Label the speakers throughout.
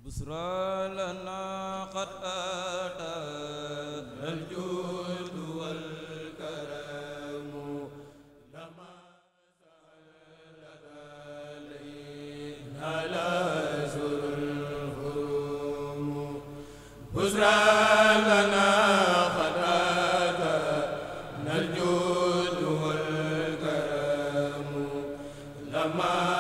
Speaker 1: بسرى لنا قد أتى الجود والكرم لما سهلت علينا لا سر الهرم بسرى لنا قد أتى الجود والكرم لما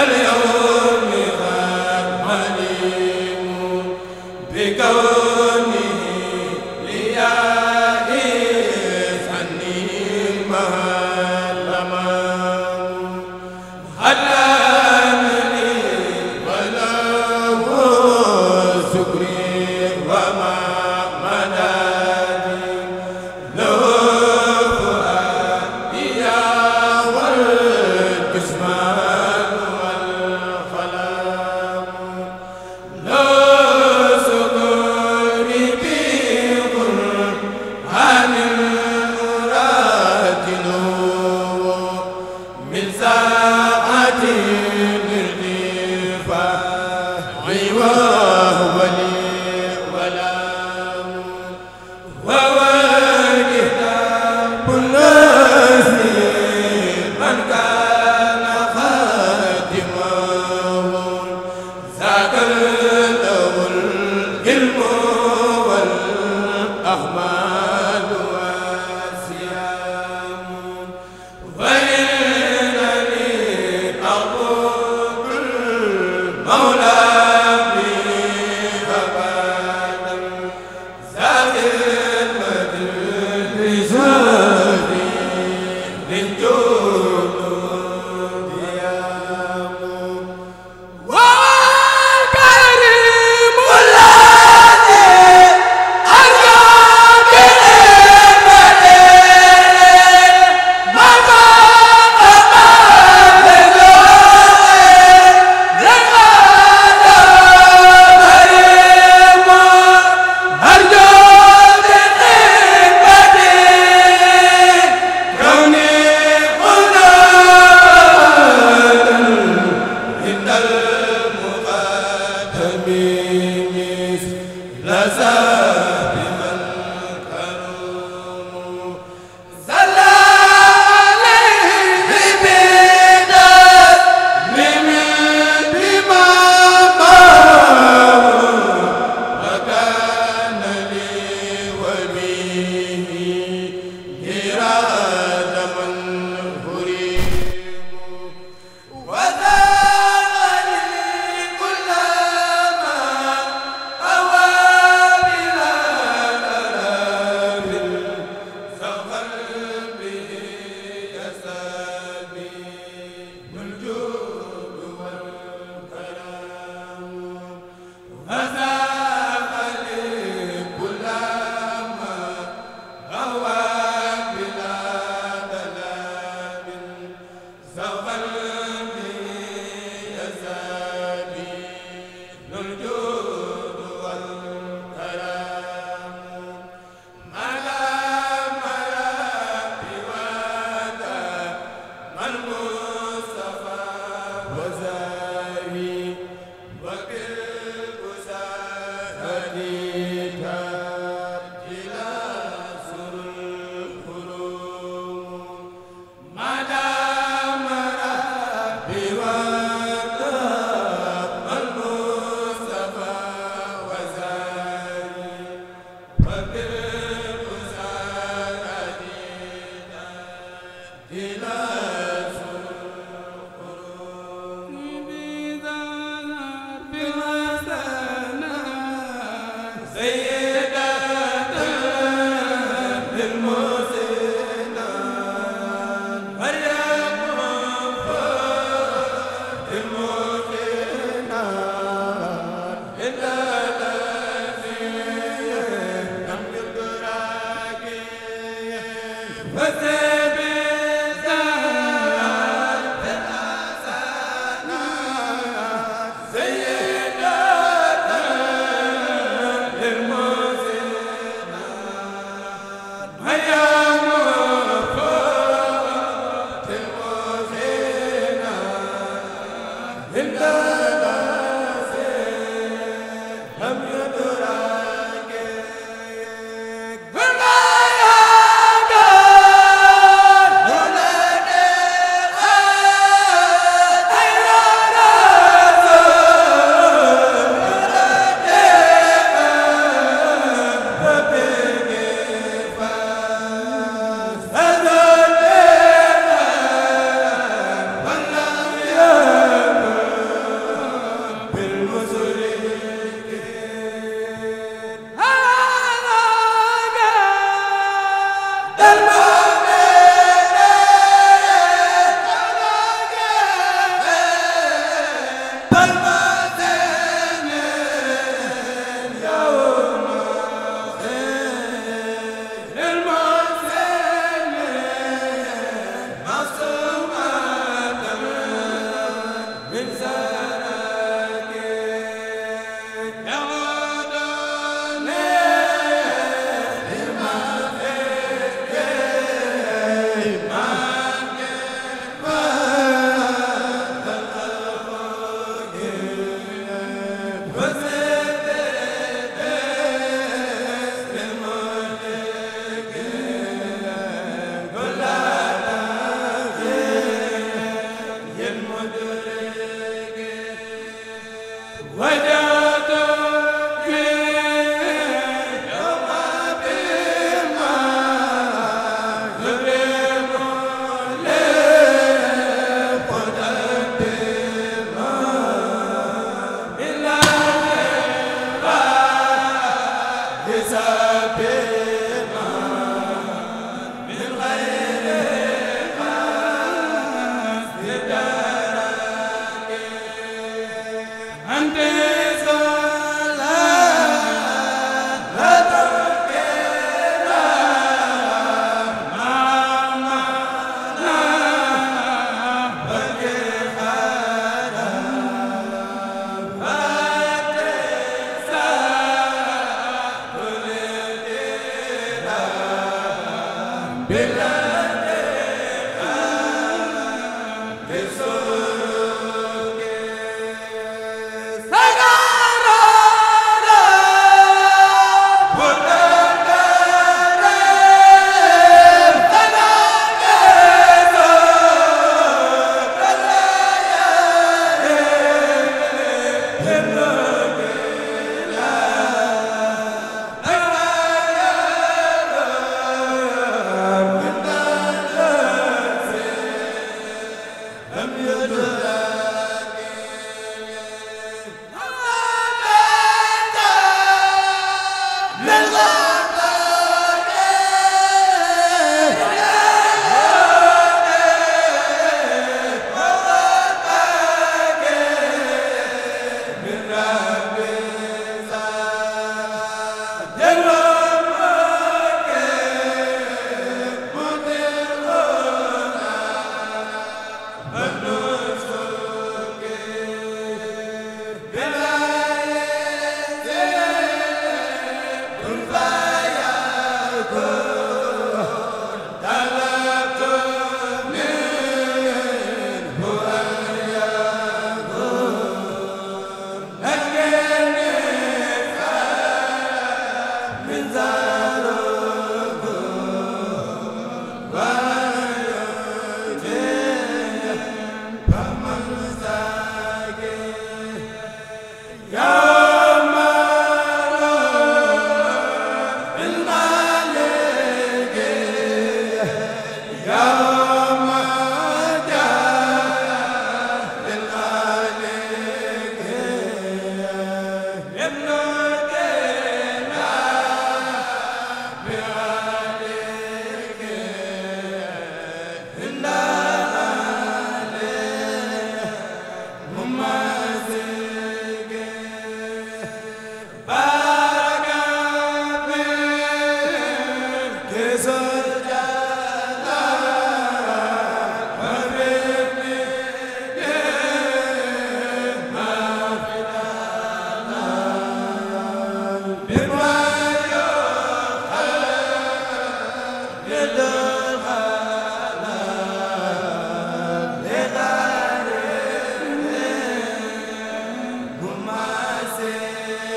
Speaker 1: اليوم غاب عليم la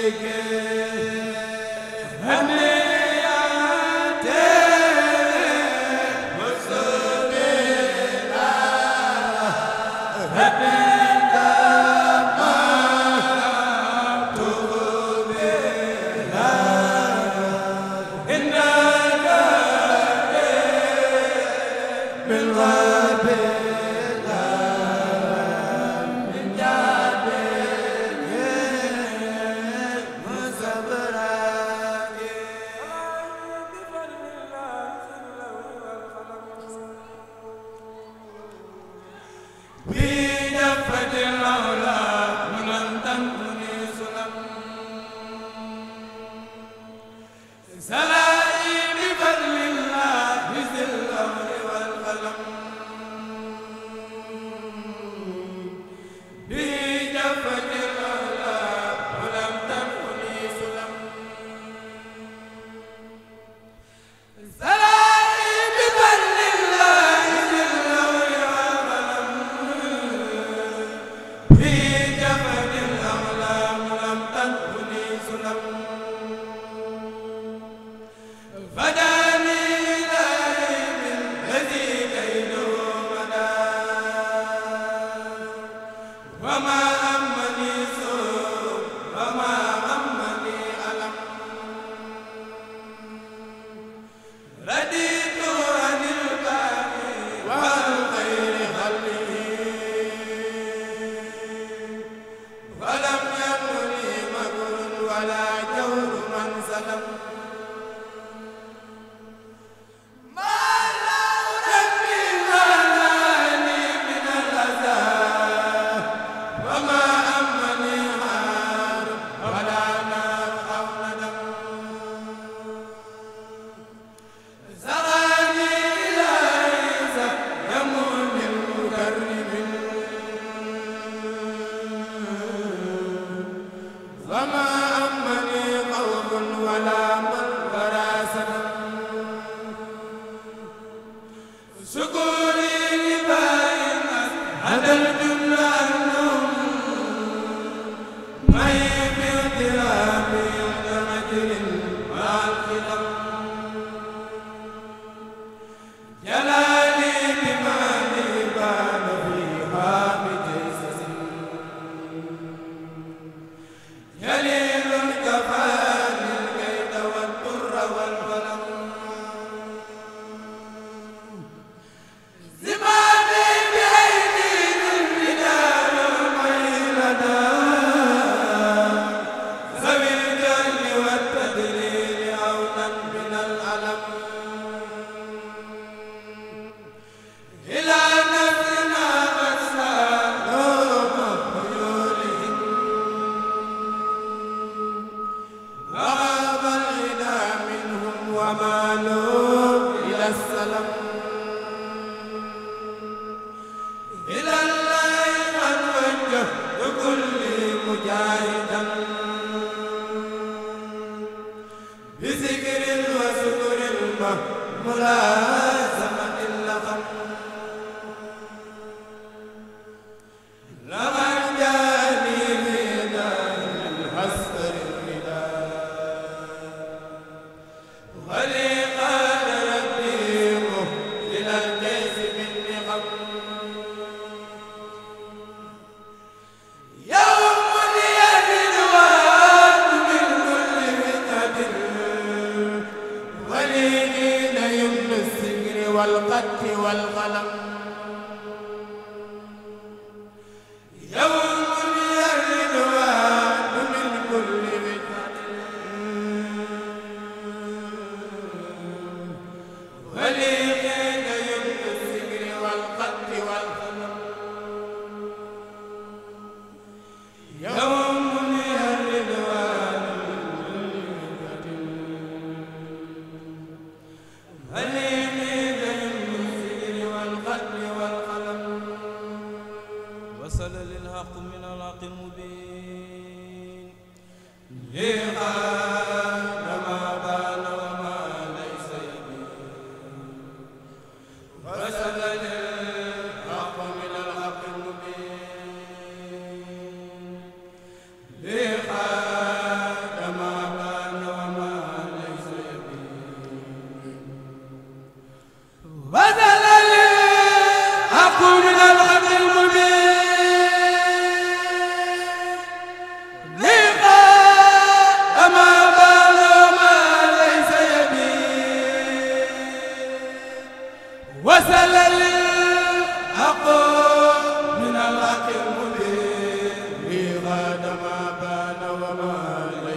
Speaker 1: li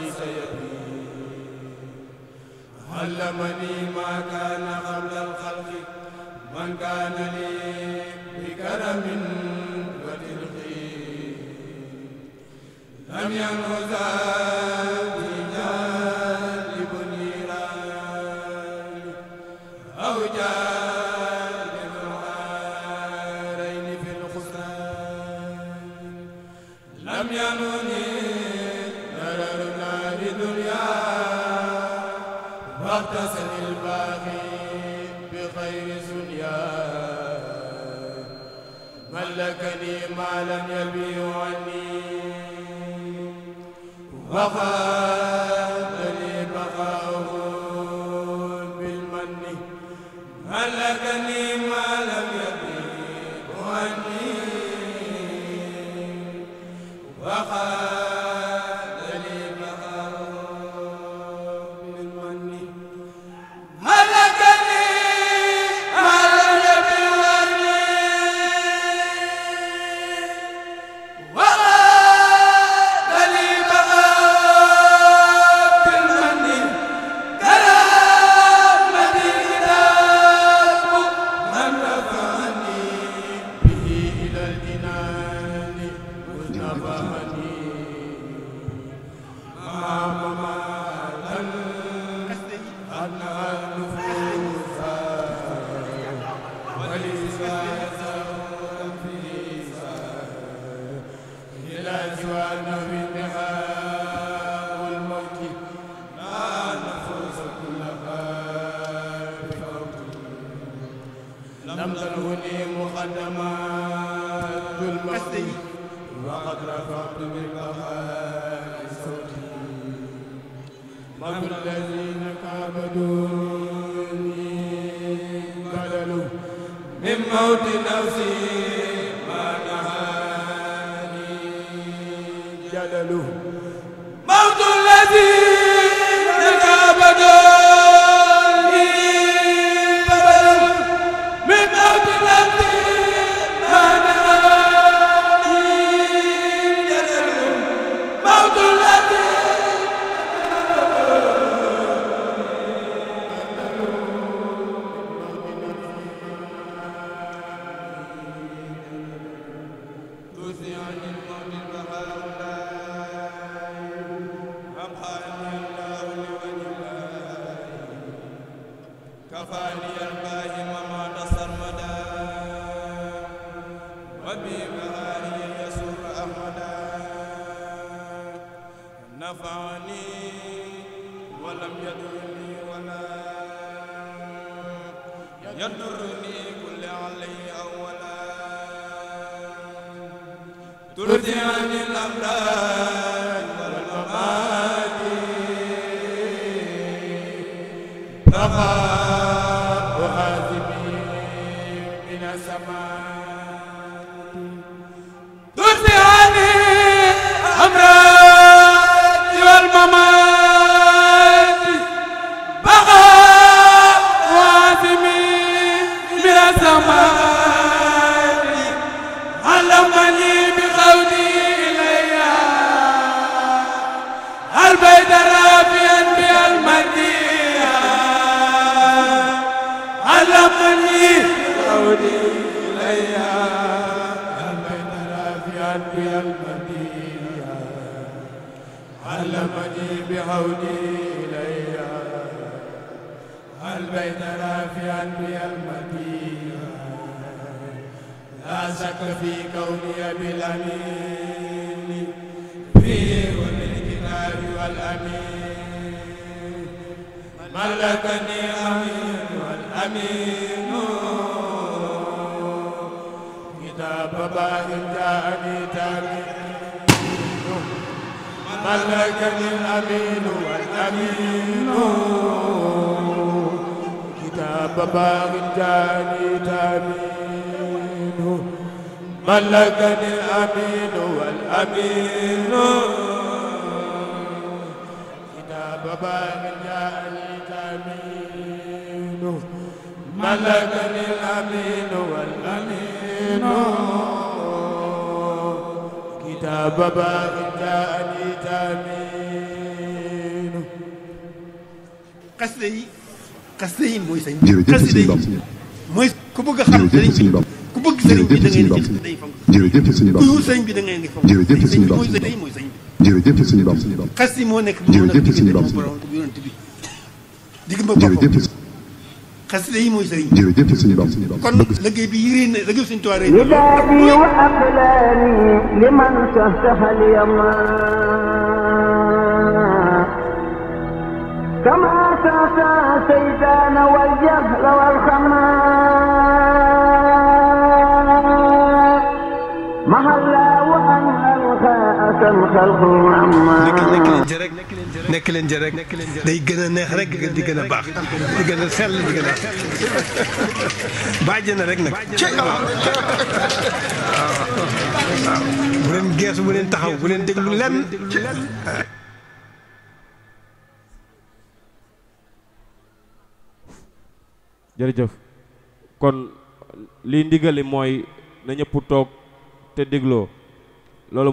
Speaker 1: ليس يبي علمني ما كان قبل الخلق من كان لي بكرم وتلقي لم ينهز جالب النيران أو جالب العارين في الخسران لم ينهني ضررنا لدنيا واغتسل الباغي بخير سنيا ملكني ما لم يبي عني وخاب لي بقاؤه بالمن ملكني ما لم يبي عني وخاب لي بقاؤه بالمن ملكني ما لم يبي عني لم تلهني مقدمات الموت وقد رفعت بالبقاء صوتي مولى الذين كابدوني بدلوا من موت نفسي ما نهاني جدلوا موت الذين كابدوني كفاني الباهي ما تصرمدا وببهاري يسر أحمدا نفعني ولم يضرني ولا يضرني كل علي أولا ترضي عن الأمراض والممات البيت رافيا بالمدينة علمني عودي إليها البيت رافيا بالمدينة علمني بعودي إليها البيت رافيا بالمدينة لا شك في كوني بالأمين فيه والأمين ملكني أمين والأمين كتاب باه جاءني تامين ملكني الأمين والأمين كتاب باه جاءني تامين ملكني الأمين والأمين باب جاءني تامين ملكني الأمين والأمين كتاب باب جاءني تامين
Speaker 2: xasida yi mooy sëñ
Speaker 3: jërëjëf sëñ Bamba
Speaker 2: mooy ku bëgg a xam sëriñ bi ku bëgg sëriñ bi da ngay ne ci xasida yi fonk
Speaker 3: jërëjëf sëñ
Speaker 2: ku wut sëriñ bi da ngay ne fonk
Speaker 3: jërëjëf sëñ Bamba
Speaker 2: mooy sëriñ bi
Speaker 3: jërëjëf sëñ Bamba
Speaker 2: xasida moo nekk
Speaker 3: jërëjëf sëñ Bamba
Speaker 2: borom yonent bi digg ma boppam xasida yi mooy sëriñ
Speaker 3: jërëjëf sëñ Bamba
Speaker 2: kon liggéey bi yëree na liggéey sëñ Tuubaa rëy
Speaker 4: midaadi wa aqlaani liman sahsahal yama kama sahsa saytaana wal jahla wal xama mahalla wa an alqa asan xalqu amma
Speaker 2: nekk leen ci rek day gën a neex rek di gën a baax di gën a sell di gën a bàjj na rek nag waaw bu leen geesu bu leen taxaw bu leen déglu lenn
Speaker 1: jërëjëf kon liy ndigali mooy na ñëpp toog te dégloo loolu